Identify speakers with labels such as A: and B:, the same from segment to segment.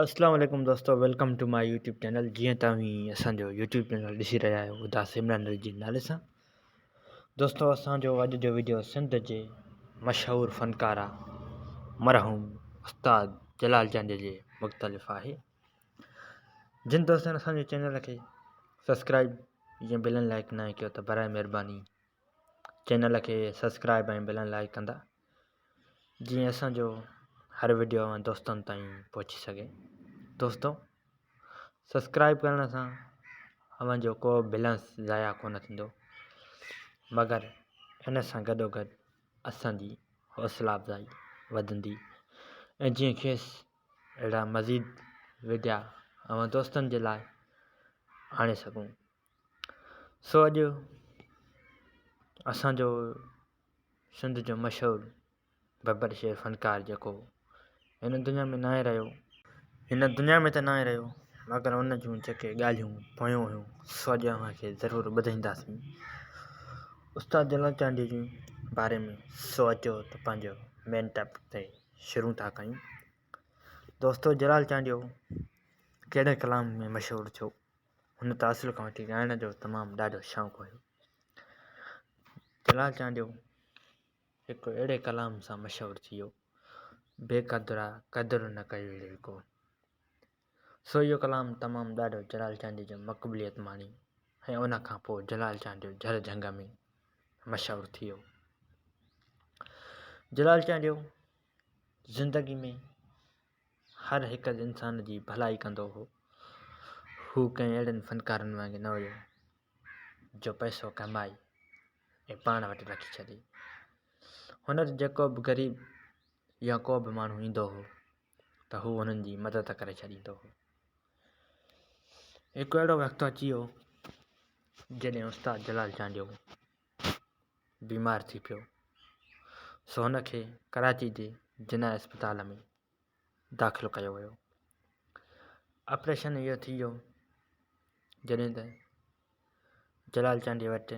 A: اسلام عليڪم دوستو welcome to my YouTube channel جيئن توهين اسان جو يوٽيوب چينل ڏسي رهيا آهيو اداس عمران علي جي نالي سان دوستو اسان جو اڄ جو ويڊيو سنڌ جي مشهور فنڪارا مرحوم استاد جلال چانڊيي جي مختلف آهي جن دوستن اسان جي چينل کي سبسڪرائب يا بلن لائڪ نه ڪيو ته برائي مهرباني چينل کي سبسڪرائب ۽ بلن لائڪ ڪندا جيئن اسان جو هر وڊيو اوهان دوستن تائين پهچي سگهي دوستو سبسڪرائب ڪرڻ سان اوهان جو ڪو بيلنس ضايع ڪونه ٿيندو مگر ان سان گڏو گڏ اسان جي حوصلا افزائي وڌندي ۽ جيئن کيس اهڙا مزيد وڊيا اوهان دوستن جي لاء آڻي سگهون سو اڄ اسان جو سنڌ جو مشهور ببر شير فنڪار جيڪو هن دنيا ۾ ناهي رهيو هن دنيا ۾ ته ناهي رهيو مگر ان جون جيڪي ڳالهيون پيون هيون سو اڄ اوهان کي ضرور ٻڌائينداسين استاد جلال چانڊيي جي باري ۾ سو اچو ته پنهنجو مين ٽاپڪ تي شروع ٿا ڪيون دوستو جلال چانڊيو ڪهڙي ڪلام ۾ مشهور ٿيو هن ته اصل کان وٺي ڳائڻ جو تمام ڏاڍو شوق هيو جلال چانڊيو هڪ اهڙي ڪلام سان مشهور ٿي ويو بي قدرا قدر نه ڪيو ري ڪو سو اهو ڪلام تمام ڏاڍو جلال چانڊيي جو مقبوليت ماڻي ۽ ان کان پوء جلال چانڊيو جھر جھنگ ۾ مشهور ٿي ويو جلال چانڊيو زندگي ۾ هر هڪ انسان جي ڀلائي ڪندو هو هو ڪنهن اهڙن فنڪارن وانگي نه هيو جو پئسو ڪمائي ۽ پاڻ وٽ رکي ڇڏي. هن وٽ جيڪو به غريب يا ڪو به ماڻهو ايندو هو ته هو انهن جي مدد ڪري ڇڏيندو هو. هڪ اهڙو وقت اچي ويو جڏهن استاد جلال چانڊيو بيمار ٿي پيو سو هن کي ڪراچي جي جناح اسپتال ۾ داخل ڪيو ويو. آپريشن اهو ٿي ويو جڏهن ته جلال چانڊيي وٽ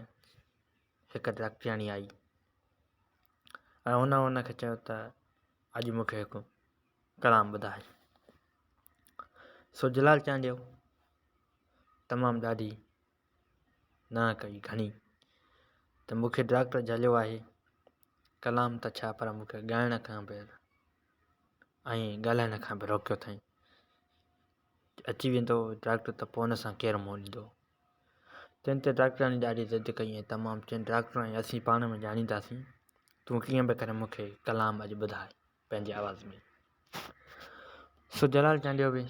A: هڪ ڊاڪٽرياڻي آئي ۽ هن هن کي چيو ته اڄ مون کي هڪ ڪلام ٻڌاء. سو جلال چانڊيو تمام ڏاڍي نه ڪئي گهڻي ته مون کي ڊاڪٽر جهليو آهي ڪلام ته ڇا پر مون کي ڳائڻ کان به ۽ ڳالهائڻ کان به روڪيو اٿائين. اچي ويندو ڊاڪٽر ته پوء ان سان ڪير منهن ڏيندو. تنهن تي ڊاڪٽرياڻي ڏاڍي ضد ڪئي ۽ تمام چين ڊاڪٽر ۽ اسين پاڻ ۾ ڄاڻينداسين تون ڪيئن به ڪري مون کي ڪلام اڄ ٻڌاء پنهنجي آواز ۾. سو جلال چانڊيو به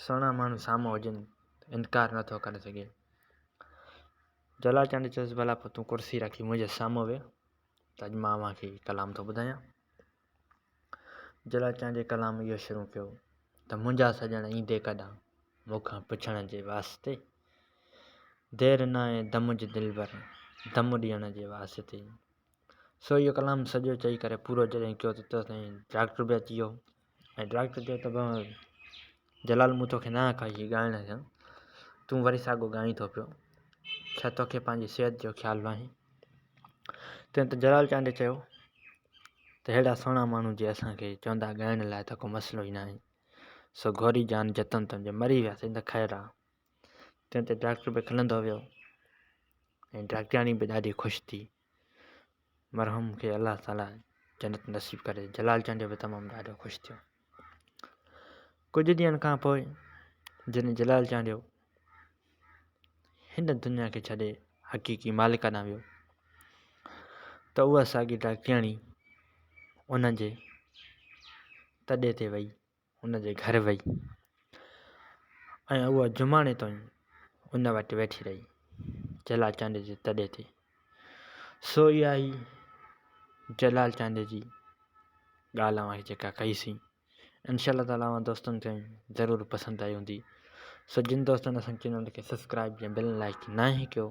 A: سهڻا ماڻهو سامهون هجن ته انڪار نٿو ڪري سگهي. جلال چانڊيو چيس ڀلا پوء تون ڪرسي رکي منهنجي سامهون ويهه ته اڄ مان اوهان کي ڪلام ٿو ٻڌايان. جلال چانڊيي ڪلام اهو شروع ڪيو ته منهنجا سڄڻ ايندي ڪڏان مون کان پڇڻ جي واسطي دير ناهي دم جي دلبر دم ڏيڻ جي واسطي سو اهو ڪلام سڄو چئي ڪري پورو جڏهن ڪيو ته تيستائين ڊاڪٽر به اچي ويو ۽ ڊاڪٽر چيو ته جلال مون توکي نه آکيو هي ڳائڻ کان تون وري ساڳو ڳائين ٿو پيو ڇا توکي پنهنجي صحت جو خيال ناهي تنهن تي جلال چانڊيي چيو ته ههڙا سهڻا ماڻهو جي اسان کي چوندا ڳائڻ لاء ته ڪو مسئلو ئي ناهي سو گهوري جان جتن تن جي مري وياسين ته خير آ تنهن تي ڊاڪٽر به کلندو ويو ۽ ڊاڪٽرياڻي به ڏاڍي خوش ٿي مرحوم کي الله تعالي جنت نصيب ڪري جلال چانڊيو به تمام ڏاڍو خوش ٿيو ڪجهه ڏينهن کان پوء جڏهن جلال چانڊيو هن دنيا کي ڇڏي حقيقي مالڪ ڏانهن ويو ته اها ساڳي ڊاڪٽرياڻي ان جي تڏي تي وئي ان جي گهر وئي ۽ اها جماڻي تائين ان وٽ ويٺي رهي جلال چانڊيي جي تڏي تي سو اها ئي جلال چانڊيي جي ڳالهه اوهان کي جيڪا ڪئي سين انشاء الله تعالي اوهان دوستن کي ضرور پسند آئي هوندي سو جن دوستن اسان چينل کي سبسڪرائب يا بل لائڪ ناهي ڪيو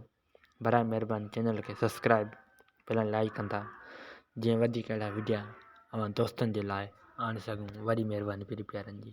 A: برائي مهرباني چينل کي سبسڪرائب بل لائڪ ڪندا جيئن وڌيڪ اهڙا وڊيا اوهان دوستن جي لاء آڻي سگهون وڏي مهرباني پيري پيارن جي.